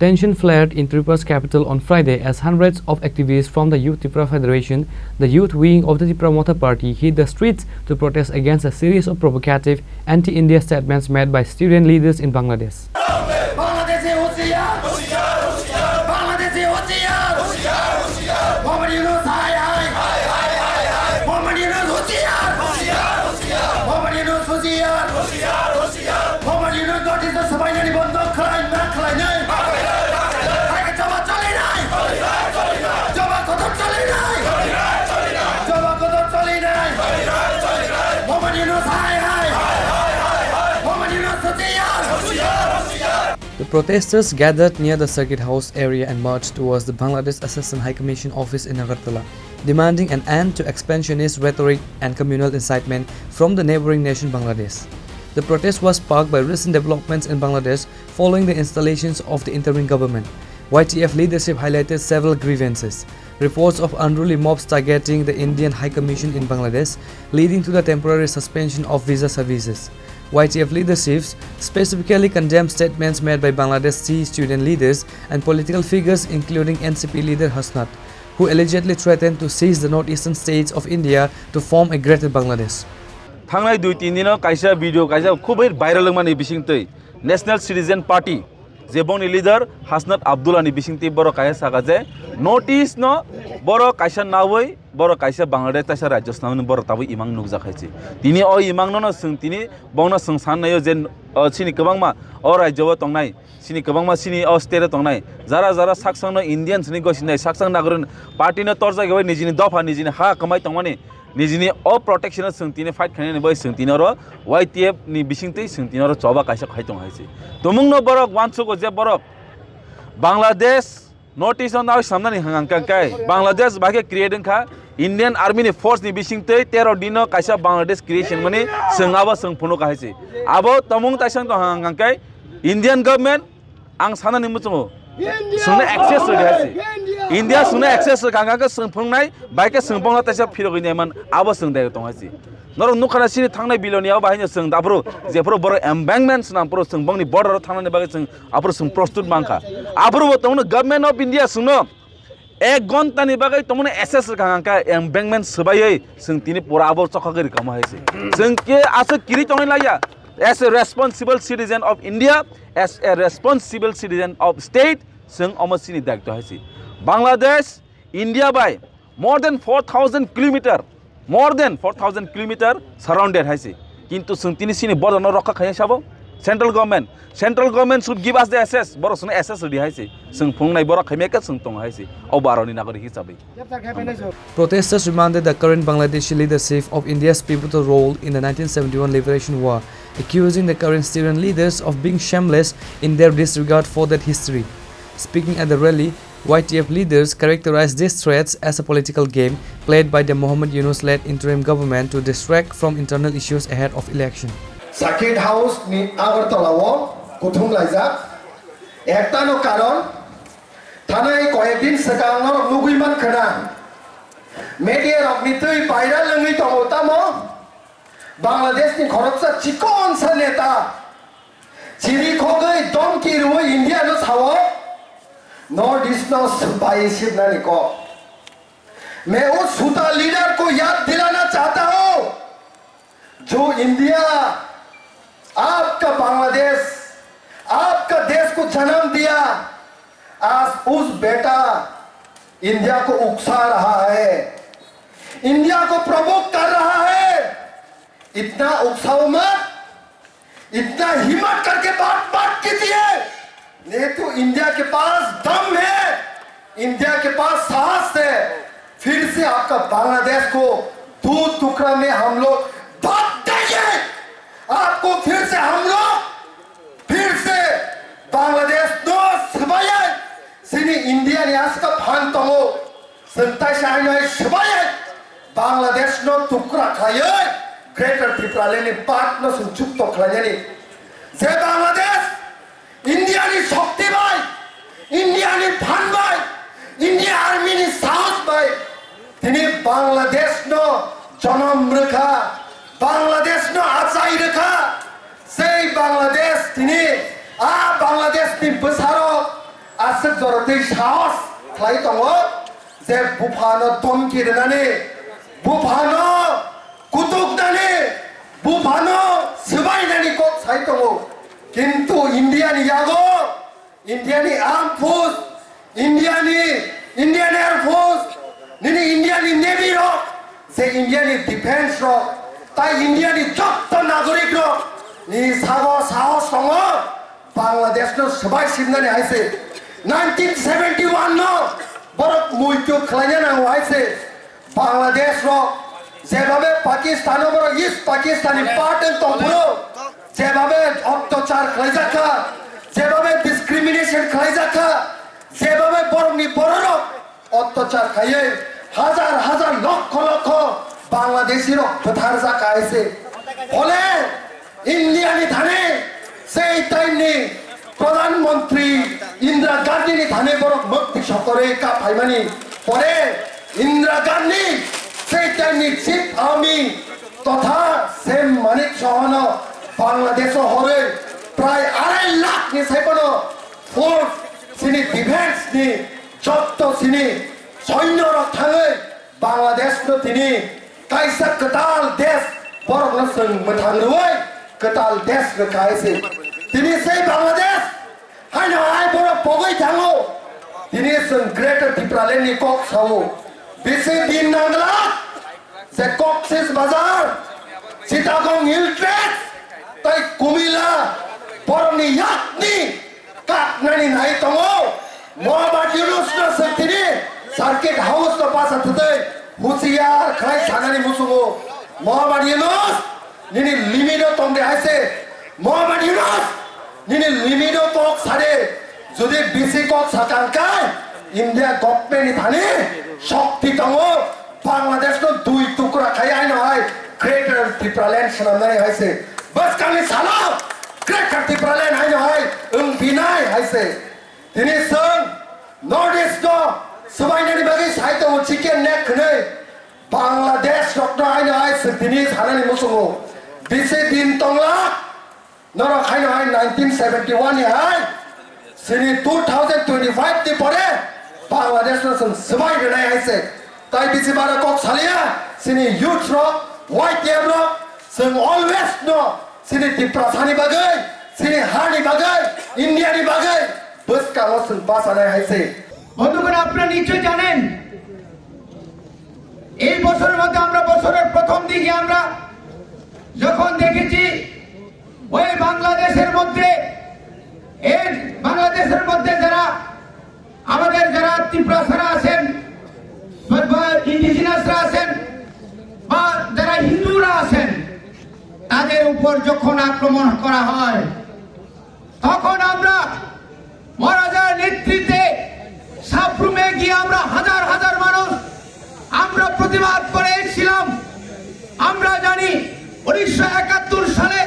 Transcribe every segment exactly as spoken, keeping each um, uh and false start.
Tension flared in Tripure's capital on Friday as hundreds of activists from the Youth Tipra Federation, the youth wing of the Tipra Motha Party, hit the streets to protest against a series of provocative anti-India statements made by student leaders in Bangladesh. Bangladeshi হুঁশিয়ার! হুঁশিয়ার, হুঁশিয়ার! বাংলাদেশি হুঁশিয়ার! হুঁশিয়ার, হুঁশিয়ার! মোহাম্মদ ইউনূস, হায়, হায়! হায়, হায়, হায়, হায়! মোহাম্মদ ইউনূস, হুঁশিয়ার! হুঁশিয়ার, হুঁশিয়ার! মোহাম্মদ ইউনূস, হুঁশিয়ার! হুঁশিয়ার, হুঁশিয়ার! মোহাম্মদ Yunus notice-o swbainani bondo khlai na khlainai? Hai khe jawab choli nai? Jawab kotor choli nai? Jawab kotor choli nai? Mohammad Yunus, hai, hai! Mohammad Yunus, hoshiar! The protesters gathered near the Circuit House area and marched towards the Bangladesh Assistant High Commission office in Agartala, demanding an end to expansionist rhetoric and communal incitement from the neighboring nation Bangladesh. The protest was sparked by recent developments in Bangladesh following the installations of the interim government. Y T F leadership highlighted several grievances, reports of unruly mobs targeting the Indian High Commission in Bangladesh, leading to the temporary suspension of visa services. Y T F leadership specifically condemned statements made by Bangladeshi student leaders and political figures, including N C P leader Hasnat, who allegedly threatened to seize the northeastern states of India to form a greater Bangladesh. Thangnai dui tin dino kaisa video kaisa khubui viral wngmani bisingtwi National Citizen Party je bongni leader Hasnat Abdullah ni bisingtwi borok kaisa saka je notice no borok kaisa nawi borok kaisa Bangladesh taisa rajyo swnamwi borok tabuk imang nukjak hai se. Tini o imang no no swng tini bongno swng san naio je, o, chini kwbangma o rajyo o tongnai, chini kwbangma chini o state o tongnai jara jara saksang no Indian sini gosinai saksang nagorin party no torjak bai nijini dopha nijini ha kwmai tongmani nijini o protection o chwng tini fight khainani bai chwng tini oro Y T F ni bisingtwi chwng tini oro choba kaisa khai tong hai se. Tumung no borok uansugo je borok Bangladesh notice o nai samnani hang hang kai Bangladesh bai khe create wngkha Indian Army ni force ni bisingtwi tero dino kaisa Bangladesh creation mani chwng abo chwng phunuk hai se. Abo tumung taisang tong hang hang kai Indian government ang sanani muchungo. Sungno access rwdi hai se. India sungno access rwkha hwnkha khe swng phunuknai bai khe swng bongno taisa phirogwi naiman abo swng dai tong hai se. Norok nukha na chini thangnai biloni abo bahai no swng aphuru jephuru borok embankment swnam phuru swng bongni border o thangnani bagwi swng aphuru swng prostut mankha. Aphuru bo tongno Government of India swngno ek ghonta ni bagwi tongmani S S rwkha hwnkha embankment swbaiwi swng tini pura abo chokha gwi rwkha hai se. Swng khe aswk kiri tongwi laiya. As a responsible citizen of India, as a responsible citizen of state, swng omo chini daitw hai se. Bangladesh, India bai more than four thousand kilometer, more than four thousand kilometer surrounded hai se. Kintu chwng tini chini border no rokha khaiya sabo central government. Central government should give us the access. Borok chwngno access rwdi hai se. Chwng phunuknai borok khaimya khe chwng tongo hai se. O baroni nagorik hisabe. Protesters demanded the current Bangladeshi leadership of India's pivotal role in the nineteen seventy-one Liberation War, accusing the current student leaders of being shameless in their disregard for that history. Speaking at the rally, Y T F leaders characterized these threats as a political game played by the Mohammad Yunus-led interim government to distract from internal issues ahead of election. Circuit House ni Agartala o kuthum laijak. Ekta no karon, thanai koyek din swkang norok nugwi man khna. Media rok ni twi viral wngwi tongo tamo. Bangladesh ni khoroksa chikonsa neta chiri khogwi domki rwwi India no sao, North East no swbai sibnani kok. मैं उस सूता लीडर को याद दिलाना चाहता हूं, जो इंडिया आपका बांग्लादेश, आपका देश को जन्म दिया, आज उस बेटा इंडिया को उकसा रहा है, इंडिया को प्रवोक कर रहा है। इतना उकसाओ मत, इतना हिम्मत करके बात मत कीजिए। नहीं तो इंडिया के पास दम है, इंडिया के पास साहस है। फिर से आपका बांग्लादेश को दो टुकड़ा में हम लोग बांट देंगे। आपको फिर से हम लोग फिर से Bangladesh no swbaiwi chini India ni aska phan tongo. Chwng taisa haino hai swbaiwi Bangladesh no tukra khlaiwi Greater Tipraland ni part no chwng chukto khlainani. Je Bangladesh India ni shokti bai, India ni phan bai, India Army ni sahos bai tini Bangladesh no jonom rwkha, Bangladesh no achai rwkha. Sei Bangladesh tini, a Bangladesh ni bwsarok, Aswk jorotwi sahos khlai tongo je buphano domki rwnani, buphano kutuknani, buphano swbainani kok sai tongo. Kintu India ni yago, India ni Armed Force, India ni, Indian Air Force, nini India ni Navy rok, je India ni defense rok, tai India ni jotto nagorik rok ni sago sahos tongo. Bangladesh no swbai simnani hai se nineteen seventy one no borok muitu khlaina nango hai se. Bangladesh rok jebhabe Pakistan o borok East Pakistan ni part wng tongphuru, jebhabe ottachar khlaijak kha, jebhabe discrimination khlaijak kha, jebhabe borokni bororok ottachar khaiwi hajar hajar lokho lokho Bangladeshi rok bwtharjak kha hai se. Phole India ni thani sei time ni Pradhan Mantri Indira Gandhi ni thani borok mukti sokorwi kap phaimani pore Indira Gandhi sei time ni Chief Army totha Sam Manik sohono Bangladesh o horwi prai arai lakh ni saibono force sini defense ni jotto sini soinyo rok thangwi Bangladesh no tini kaisa kwtal desh borok no chwng mwthang rwui kwtal desh rwkha hai se. Tini sei Bangladesh haino hai borok pogwi thango. Tini chwng Greater Tipraland ni kok sao. Bisi din nangla je Cox's Bazar, Chittagong Hill Tracts, tai Kumila borokni yakni kaknani nai tongo. Mohammad Yunus no swktini Circuit House no basa thwtwi husiar khlai sanani muchungo. Mohammad Yunus, nini limit o tongdi hai se. Mohammad Yunus, nini limit o kok sade. Jodi bisi kok sakang kai, India government ni thani shokti tongo. Bangladesh no dui tukra khai haino hai Greater Tipraland swnamnani hai se. Bwskangni salo Greater Tipraland haino hai wng binai hai se. Tini chwng North East no swbainani bagwi sai tongo chicken neck hwnwi. Bangladesh rokno haino hai se tini sanani muchungo. Bisi din tongla. Norok haino hai nineteen seventy one ni hai sini two thousand twenty five ni pore Bangladesh no chwng swbai rwnai hai se. Tai bisi bara kok salia sini youth rok, Y T F rok, chwng always no sini Tiprasa ni bagwi, sini ha ni bagwi, India ni bagwi bwskango chwng bachanai hai se. বন্ধুগণ, আপনারা নিশ্চয় জানেন, এই বছরের মধ্যে আমরা বছরের প্রথম দিকে আমরা যখন দেখেছি ওই বাংলাদেশের মধ্যে, এই বাংলাদেশের মধ্যে যারা আমাদের যারা তিপ্রাসারা আছেন বা, বা ইন্ডিজিনাসরা আছেন বা যারা হিন্দুরা আছেন, তাদের উপর যখন আক্রমণ করা হয়, তখন আমরা মহারাজার নেতৃত্বে সাবরুমে গিয়ে আমরা হাজার হাজার মানুষ আমরা প্রতিবাদ করে এসেছিলাম। আমরা জানি উনিশশো একাত্তর সালে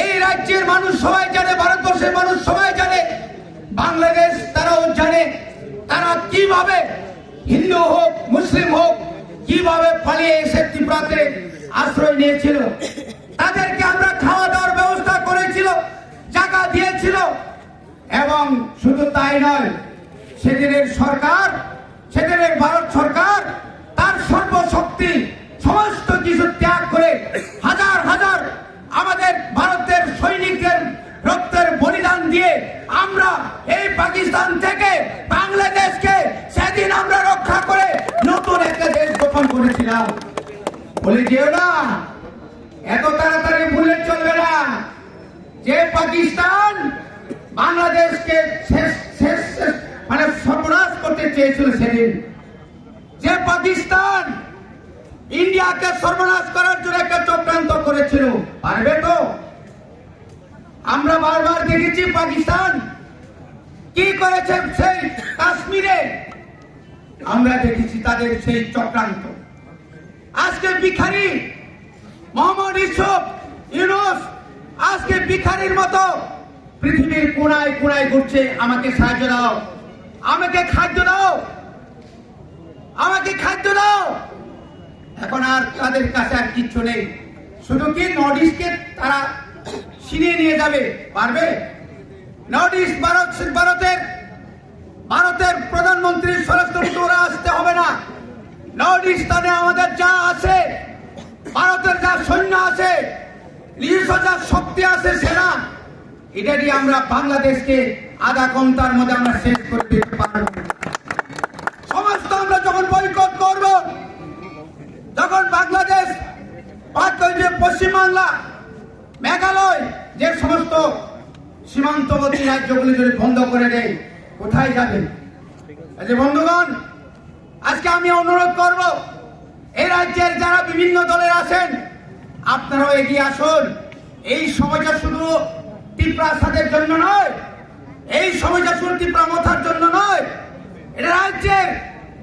এই রাজ্যের মানুষ সবাই জানে, ভারতবর্ষের মানুষ সবাই জানে, বাংলাদেশ তারাও জানে, তারা কিভাবে হিন্দু হোক, মুসলিম হোক, কিভাবে পালিয়ে এসে ত্রিপুরাতে আশ্রয় নিয়েছিল। তাদেরকে আমরা খাওয়া দাওয়ার ব্যবস্থা করেছিল, জায়গা দিয়েছিল। এবং শুধু তাই নয়, সেদিনের সরকার, সেদিনের ভারত সরকার তার সর্বশক্তি, সমস্ত কিছু ত্যাগ করে হাজার হাজার আমাদের ভারতের সৈনিকদের রক্তের বলিদান দিয়ে আমরা এই পাকিস্তান থেকে বাংলাদেশকে সেদিন আমরা রক্ষা করে নতুন একটা দেশ গঠন করেছিলাম। বলে যেও না, এত তাড়াতাড়ি ভুলে চলবে না যে পাকিস্তান বাংলাদেশকে শেষ, শেষ, শেষ, মানে সর্বনাশ করতে চেয়েছিল সেদিন, যে পাকিস্তান ইন্ডিয়াকে সর্বনাশ করার জন্য একটা চক্রান্ত করেছিল। পারবে তো? আমরা বারবার দেখেছি পাকিস্তান কি করেছে সেই কাশ্মীরে, আমরা দেখেছি তাদের সেই চক্রান্ত। আজকে ভিখারি মোহাম্মদ ইউসুফ ইউনুস আজকে ভিখারির মতো পৃথিবীর কোনায় কোনায় ঘুরছে, "আমাকে সাহায্য দাও, আমাকে খাদ্য দাও, আমাকে খাদ্য দাও।" এখন আর তাদের কাছে আর কিচ্ছু নেই, শুধু কি নর্থ ইস্টকে তারা ছিনিয়ে নিয়ে যাবে, পারবে? নর্থ ইস্ট ভারত, ভারতের মন্ত্রী স্বরাষ্ট্রমন্ত্রী ওরা আসতে হবে না। নর্থ ইস্টার্নে আমাদের যা আছে, ভারতের যা সৈন্য আছে, নিজস্ব যা শক্তি আছে সেনা, এটা দিয়ে আমরা বাংলাদেশকে আধা ঘন্টার মধ্যে আমরা শেষ করে দিতে পারবো। সমস্ত আমরা যখন বয়কট করব, যখন বাংলাদেশ, বাদ করে দিয়ে পশ্চিমবাংলা, মেঘালয়, যে সমস্ত সীমান্তবর্তী রাজ্যগুলি যদি বন্ধ করে দেয়, কোথায় যাবে? এই যে বন্ধুগণ, আজকে আমি অনুরোধ করব, এই রাজ্যের যারা বিভিন্ন দলের আছেন, আপনারাও এগিয়ে আসুন। এই সময়টা শুধু তিপ্রাসাদের জন্য নয়, এই সময়টা শুধু তিপ্রা মথার জন্য নয়, এটা রাজ্যের,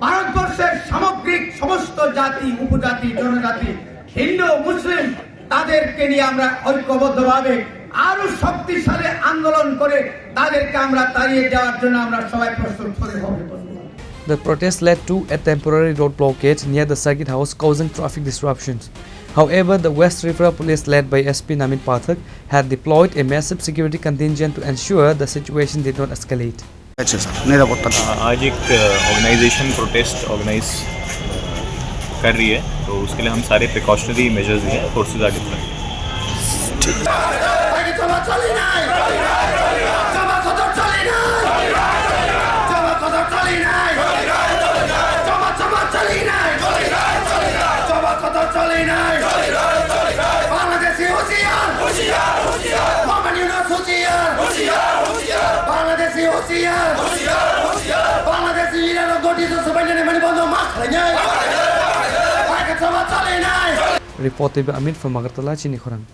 ভারতবর্ষের সামগ্রিক সমস্ত জাতি, উপজাতি, জনজাতি, হিন্দু, মুসলিম, তাদেরকে নিয়ে আমরা ঐক্যবদ্ধভাবে আরো শক্তিশালী আন্দোলন করে তাদেরকে আমরা তাড়িয়ে দেওয়ার জন্য আমরা সবাই প্রস্তুত হতে হবে। The protest led to a temporary road blockade near the circuit house, causing traffic disruptions. However, the West Tripura police, led by S P Namin Pathak, had deployed a massive security contingent to ensure the situation did not escalate. আচ্ছা স্যার, নিরাপত্তা। आज एक organisation protest organise कर रही है, तो उसके लिए हम सारे प्रिकॉशनरी मेजर्स लिए हैं, फोर्सेज आर डिप्लॉयड। বাংলাদেশি হুঁশিয়ার! হুঁশিয়ার! হুঁশিয়ার! মোহাম্মদ ইউনূস হুঁশিয়ার! হুঁশিয়ার! মোহাম্মদ ইউনূস হুঁশিয়ার! হুঁশিয়ার! হুঁশিয়ার! বাংলাদেশি হুঁশিয়ার! হুঁশিয়ার! হুঁশিয়ার! বাংলাদেশি ইরানো গঠিত সবাই নিয়ে মানে বন্ধ মাছ খাইনি। আগে সভা চলে নাই। Report by Amin from Agartala, Chini Khorang.